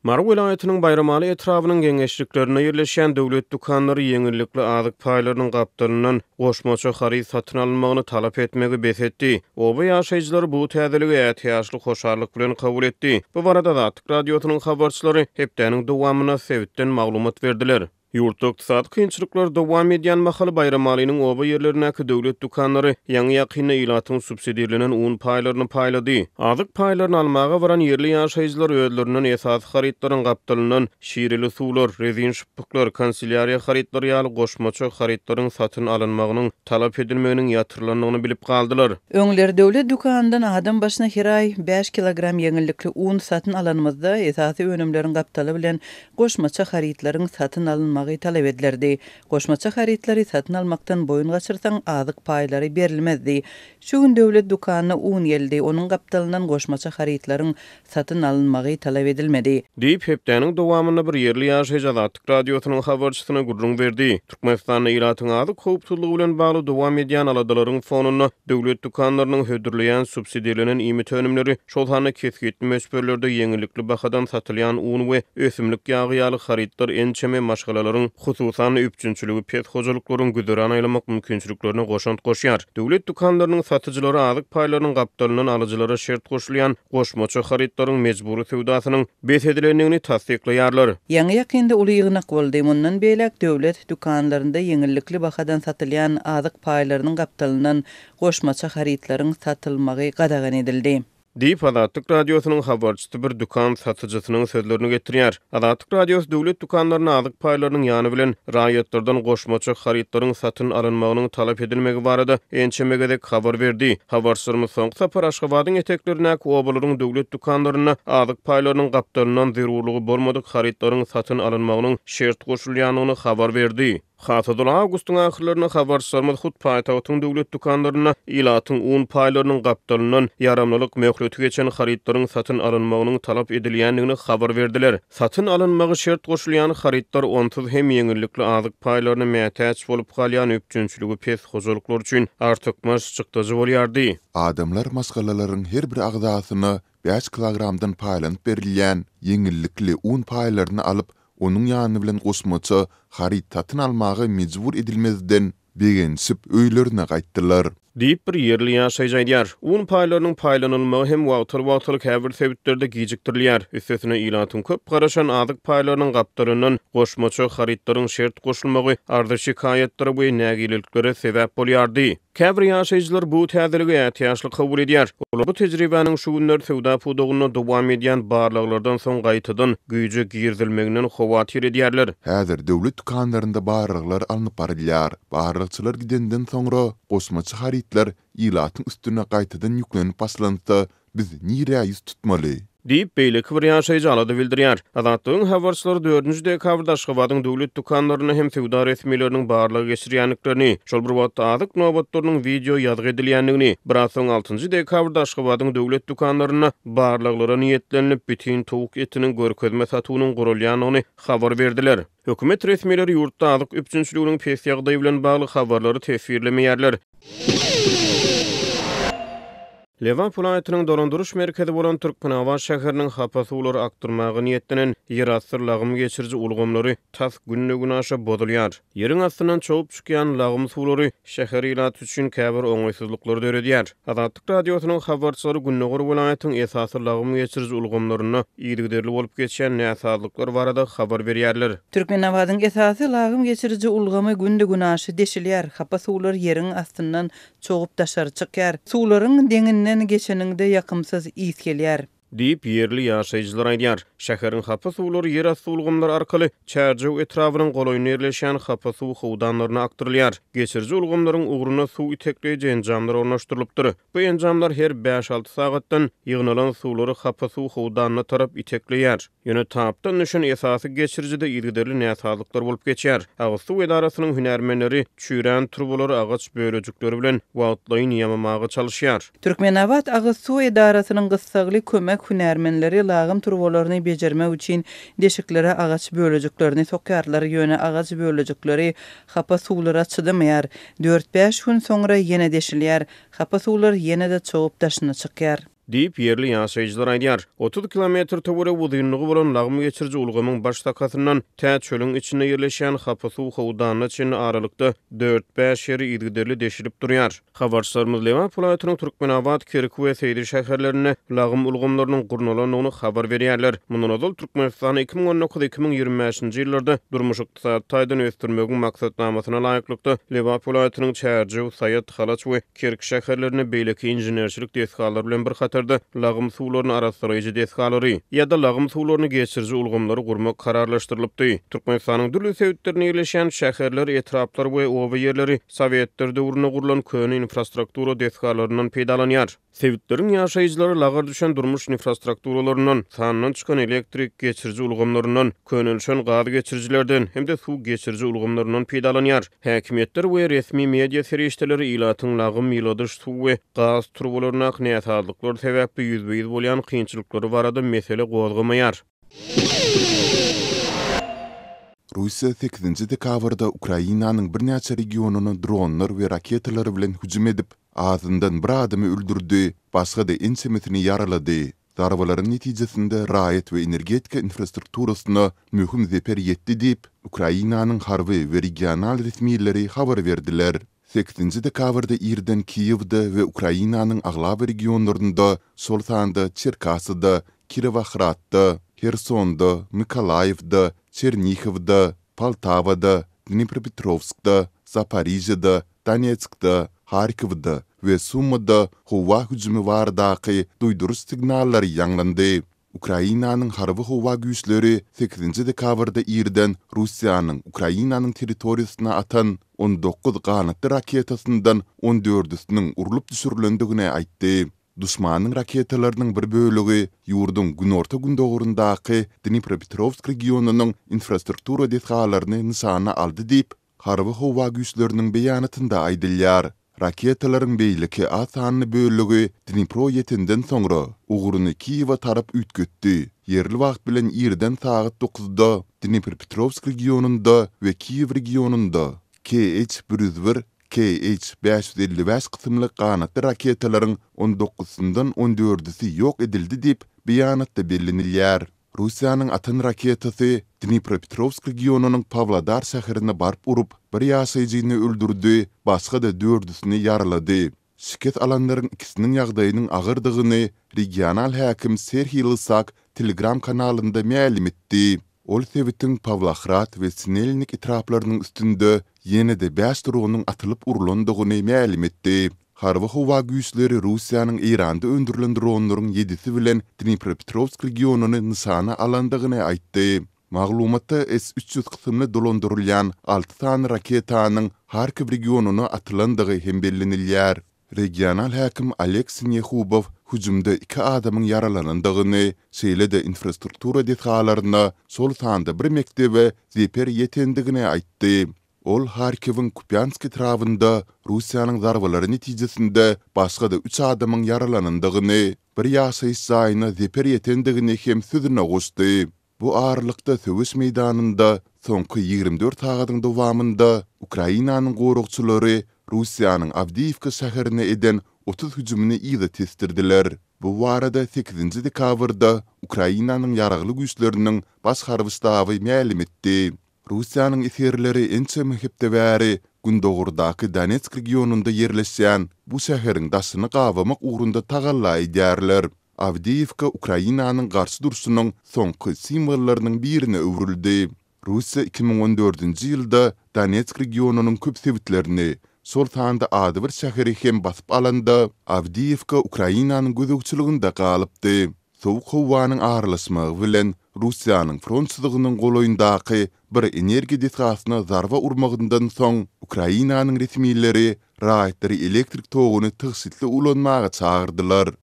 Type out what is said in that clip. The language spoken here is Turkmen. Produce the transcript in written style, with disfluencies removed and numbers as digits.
Mary welaýatynyň Baýramaly etrabynyň geňeşliklerinde ýerleşýän döwlet dükanlary ýeňillikli azyk paýlarynyň gapdalyndan goşmaça haryt satyn alynmagyny talap etmegi bes etdi. Oba ýaşaýjylary bu täzeligi ätiýaçly hoşallyk bilen kabul etdi. Bu barada Azatlyk Radiosynyň habarçylary hepdäniň dowamynda sebitden maglumat berdiler. Ýurtda ykdysady kynçylyklar dowam edýän mahaly Baýramalynyň oba ýerlerindäki döwlet dükanlary ýaňy-ýakynda ilatyň subsidirlenen un paýlaryny paýlady. Azyk paýlaryny almaga baran ýerli ýaşaýjylar özlerinden esasy harytlaryň gapdalyndan şireli suwlar, rezin şypbyklar, kanselýariýa harytlary ýaly goşmaça harytlaryň satyn alynmagynyň talap edilmeginiň ýatyrylandygyny bilip galdylar. Öňler döwlet dükanyndan adam başyna her aý bäş kilogram ýeňillikli un satyn alanymyzda, esasy önümleriň gapdaly bilen goşmaça harytlaryň satyn alynmagy talap edilerdi. Goşmaça harytlary satyn almakdan boýun gaçyrsaň, azyk paýlary berilmezdi. Şu gün döwlet dükanyna un geldi, onuň gapdalyndan goşmaça harytlaryň satyn alynmagy talap edilmedi. Diýip, hepdäniň dowamynda bir ýerli ýaşaýjy Azatlyk Radiosynyň habarçysyna gürrüň berdi. Türkmenistanda ilatyň azyk howpsuzlygy bilen bagly dowam edýän aladalaryň fonunda döwlet dükanlarynyň hödürleýän subsidirlenen iýmit önümleri, şol sanda kesgitli möçberlerde ýeňillikli bahadan satylýan un we ösümlik ýagy ýaly harytlar ençeme maşgalalaryň, hususan-da, üpjünçiligi pes hojalyklaryň güzeran aýlamak mümkinçiliklerine goşant goşýar. Döwlet dükanlarynyň satyjylary azyk paýlarynyň gapdalyndan alyjylara şert goşulýan goşmaça harytlaryň mejbury söwdasynyň bes edilendigini tassyklaýarlar. Ýaňy-ýakynda uly ýygnak boldy. Mundan beýläk döwlet dükanlarynda ýeňillikli bahadan satylýan azyk paýlarynyň gapdalyndan goşmaça harytlaryň satylmagy gadagan edildi. Diýip, Azatlyk Radiosynyň habarçysy bir dükan satyjysynyň sözlerini getirýär. Azatlyk Radiosy döwlet dükanlarynda azyk paýlarynyň ýany bilen raýatlardan goşmaça harytlaryň satyn alynmagynyň talap edilmegi barada ençeme gezek habar berdi. Habarçylarymyz soňky sapar Aşgabadyň eteklerindäki obalaryň döwlet dükanlarynda azyk paýlarynyň gapdalyndan zerurlygy bolmadyk harytlaryň satyn alynmagynyň şert goşulýandygyny habar berdi. Has-ozal awgustyň ahyrlarynda habarçylarymyz hut paýtagtyň döwlet dükanlarynda ilatyň un paýlarynyň gapdalyndan ýaramlylyk möhleti geçen harytlaryň satyn alynmagynyň talap edilýändigini habar berdiler. Satyn alynmagy şert goşulýan harytlar onsuz hem ýeňillikli azyk paýlaryna mätäç bolup galýan üpjünçiligi pes hojalyklar üçin artykmaç çykdajy bolýardy. Adamlar maşgalalaryň her bir agzasyna bäş kilogramdan paýlanyp berilýän ýeňillikli un paýlaryny alyp, onuň ýany bilen goşmaça haryt satyn almaga mejbur edilmezden, begenişip öýlerine gaýtdylar. Diýip, bir ýerli ýaşaýjy aýdýar. Un paýlarynyň paýlanylmagy hem wagtal-wagtal käbir sebitlerde gijikdirilýär. Üstesine, ilatyň köp garaşan azyk paýlarynyň gapdalyndan goşmaça harytlaryň şert goşulmagy arza-şikaýatlara we nägileliklere sebäp bolýardy. Käbir ýaşaýjylar bu täzeligi ätiýaçly kabul edýär. Olar bu tejribäniň şu günler söwda pudagynda dowam edýän barlaglardan soň gaýtadan güýje girizilmeginden howatyr edýärler. Häzir döwlet dükanlarynda barlaglar alnyp barylýar. Barlagçylar gidenden soňra, goşmaça harytlar ilatyň üstüne gaýtadan ýüklenip başlansa, biz nirä ýüz tutmaly? Diýip, beýleki bir ýaşaýjy alada bildirýär. Azatlygyň habarçylary dördünji dekabrda Aşgabadyň döwlet dükanlarynda hem söwda resmileriniň barlag geçirýändiklerini, şol bir wagtda azyk nobatlarynyň wideo ýazgy edilýändigini, biraz soň altynjy dekabrda Aşgabadyň döwlet dükanlarynda barlaglara niýetlenilip, bitin towuk etiniň görkezme satuwynyň guralýandygyny habar berdiler. Hökümet resmileri ýurtda azyk üpjünçiliginiň pes ýagdaýy bilen bagly habarlary teswirlemeýärler. Lebap welaýatynyň dolandyryş merkezi bolan Türkmenabat şäheriniň hapa suwlary akdyrmaga niýetlenen ýerasty lagym geçiriji ulgamlary tas günde-günaşa bozulýar. Ýeriň astyndan çogup çykýan lagym suwlary şäher ilaty üçin käbir oňaýsyzlyklary döredýär. Azatlyk Radiosynyň habarçylary gündogar welaýatyň esasy lagym geçiriji ulgamlarynda yzygiderli bolup geçýän näsazlyklar barada habar berýärler. Türkmenabadyň esasy lagym geçiriji ulgamy günde-günaşa deşilýär, hapa suwlar ýeriň astyndan çogup daşary çykýar. Suwlaryň deňinden geçeniňde ýakymsyz ys gelýär. Diýip, ýerli ýaşaýjylar aýdýar. Şäheriň hapa suwlary ýerasty ulgamlar arkaly Çärjew etrabynyň golaýynda ýerleşýän hapa suw howdanlaryna akdyrylýar. Geçiriji ulgamlaryň ugruna suw itekleýji enjamlar ornaşdyrylypdyr. Bu enjamlar her bäş-alty sagatdan ýygnalan suwlary hapa suw howdanyna tarap itekleýär. Ýöne tapdan düşen esasy geçirijide yzygiderli näsazlyklar bolup geçýär. Agyz suw edarasynyň hünärmenleri çüýrän turbalary agaç bölejikleri bilen wagtlaýyn ýamamaga çalyşýar. Türkmenabat agyz suw edarasynyň gyssagly kömek hünärmenleri lagym turbalaryny bejermek üçin deşiklere agaç bölejiklerini sokýarlar, ýöne agaç bölejikleri hapa suwlara çydamaýar. Dört-bäş gün soňra ýene deşilýär. Hapa suwlar ýene-de çogup daşyna çykýar. Diýip, ýerli ýaşaýjylar aýdýar. 30 kilometr töweregi uzynlygy bolan lagym geçiriji ulgamyň baş sakasyndan tä çölüň içinde ýerleşýän hapa suw howdanyna çenli aralykda dört-bäş ýeri yzygiderli deşilip durýar. Habarçylarymyz Lebap welaýatynyň Türkmenabat, Kerki we Seýdi şäherlerinde lagym ulgamlarynyň gurnalandygyny habar berýärler. Mundan ozal, Türkmenistanda 2019, 2025-nji ýyllarda durmuş-ykdysady taýdan ösdürmegiň maksatnamasyna laýyklykda, Lebap welaýatynyň Çärjew, Saýat, Halaç we Kerki şäherlerinde beýleki inženerçilik desgalary bilen bir hatarda lagym suwlaryny arassalaýjy desgalary ýa-da lagym suwlaryny geçiriji ulgamlary gurmak kararlaşdyrylypdy. Türkmenistanyň dürli sebitlerinde ýerleşýän şäherler, etraplar we oba ýerleri sowetler döwründe gurlan köne infrastruktura desgalaryndan peýdalanýar. Sebitleriň ýaşaýjylary lagar düşen durmuş infrastrukturalaryndan, sandan çykan elektrik geçiriji ulgamlaryndan, könelişen gaz geçirijilerden hem-de suw geçiriji ulgamlaryndan peýdalanýar. Häkimiýetler we resmi media serişdeleri ilatyň lagym, ýyladyş, suw we gaz turbalaryndaky näsazlyklar sebäpli ýüzbe-ýüz bolýan kynçylyklary barada mesele gozgamaýar. Russiýa sekizinji dekabrda Ukrainanyň birnäçe regionyna dronlar we raketalar bilen hüjüm edip, azyndan bir adamy öldürdi, başga-da ençemesini ýaralady. Zarbalaryň netijesinde raýat we energetika infrastrukturasyna möhüm zeper ýetdi diýip, Ukrainanyň harby we regional resmileri habar berdiler. Sekizinji dekabrda irden Kiýewde we Ukrainanyň aglaba regionlarynda, şol sanda Çerkasyda, Kirowohradda, Hersonda, Mykolaýiwda, Çernihowda, Poltawada, Dnipropetrowskda, Zaporižýada, Donetskde, Harkowda we Sumyda howa hüjümi baradaky duýduryş signallary ýaňlandy. Ukrainanyň Harby-howa güýçleri sekizinji dekabrda irden Russiýanyň Ukrainanyň territoriýasyna atan 19 ganatly raketasyndan on dördüsiniň urlup düşürilendigini aýtdy. Duşmanyň raketalarynyň bir bölegi ýurduň günorta-gündogaryndaky Dnipropetrowsk regionynyň infrastruktura desgalaryny nyşana aldy diýip, Harby-howa güýçleriniň beýanatynda aýdylýar. Raketalaryň beýleki az sanly bölegi Dnipro ýetenden soňra, ugruny Kiýewe tarap üýtgetdi. Ýerli wagt bilen irden sagat dokuzda Dnipropetrowsk regionynda we Kiýew regionynda KH 101, KH 555 kysymly ganatly raketalaryň on dokuzsyndan on dördüsi ýok edildi diýip, beýanatda bellenilýär. Russiýanyň atan raketasy Dnipropetrowsk regionynyň Pawlodar şäherine baryp urup, bir ýaşaýjyny öldürdi, başga-da dördüsini ýaralady. Şikes alanlaryň ikisiniň ýagdaýynyň agyrdygyny regional häkim Serhiý Lysak Telegram kanalynda mälim etdi. Ol sebitiň Pawlohrad we Sinelnik etraplarynyň üstünde ýene-de bäş dronyň atylyp urlandygyny mälim etdi. Harby-howa güýçleri Russiýanyň Eýranda öndürilen dronlaryň ýedisi bilen Dnipropetrowsk regionyny nyşana alandygyny aýtdy. Maglumatda S 300 kysymly dolandyrylýan alty sany raketanyň Harkiw regionyna atylandygy hem bellenilýär. Regional häkim Oleg Sinehubow hüjümde iki adamyň ýaralanandygyny, şeýle-de infrastruktura desgalaryna, şol sanda bir mekdebe zeper ýetendigini aýtdy. Ol Harkiwiň Kupýansk etrabynda Russiýanyň zarbalary netijesinde başga-da üç adamyň ýaralanandygyny, bir ýaşaýyş jaýyna zeper ýetendigini hem sözüne goşdy. Bu aralykda söweş meýdanynda soňky 24 sagadyň dowamynda Ukrainanyň goragçylary Russiýanyň Awdiýiwka şäherine eden 30 hüjümini yza tesdirdiler. Bu barada sekizinji dekabrda Ukrainanyň Ýaragly Güýçleriniň Baş harby ştaby mälim etdi. Russiýanyň esgerleri ençeme hepde bäri gündogardaky Donetsk regionynda ýerleşýän bu şäheriň daşyny gabamak ugrunda tagalla edýärler. Awdiýewka Ukrainanyň garşy durşunyň soňky simwollarynyň birine öwrüldi. Russiýa 2014-nji ýylda Donetsk regionynyň köp sebitlerini, şol sanda adybir şäheri hem basyp alanda, Awdiýewka Ukrainanyň gözegçiliginde galypdy. Sowuk howanyň aralaşmagy bilen, Russiýanyň front çyzygynyň golaýyndaky bir energiýa desgasyna zarba urmagyndan soň, Ukrainanyň resmileri raýatlary elektrik toguny tygşytly ulanmaga çagyrdylar.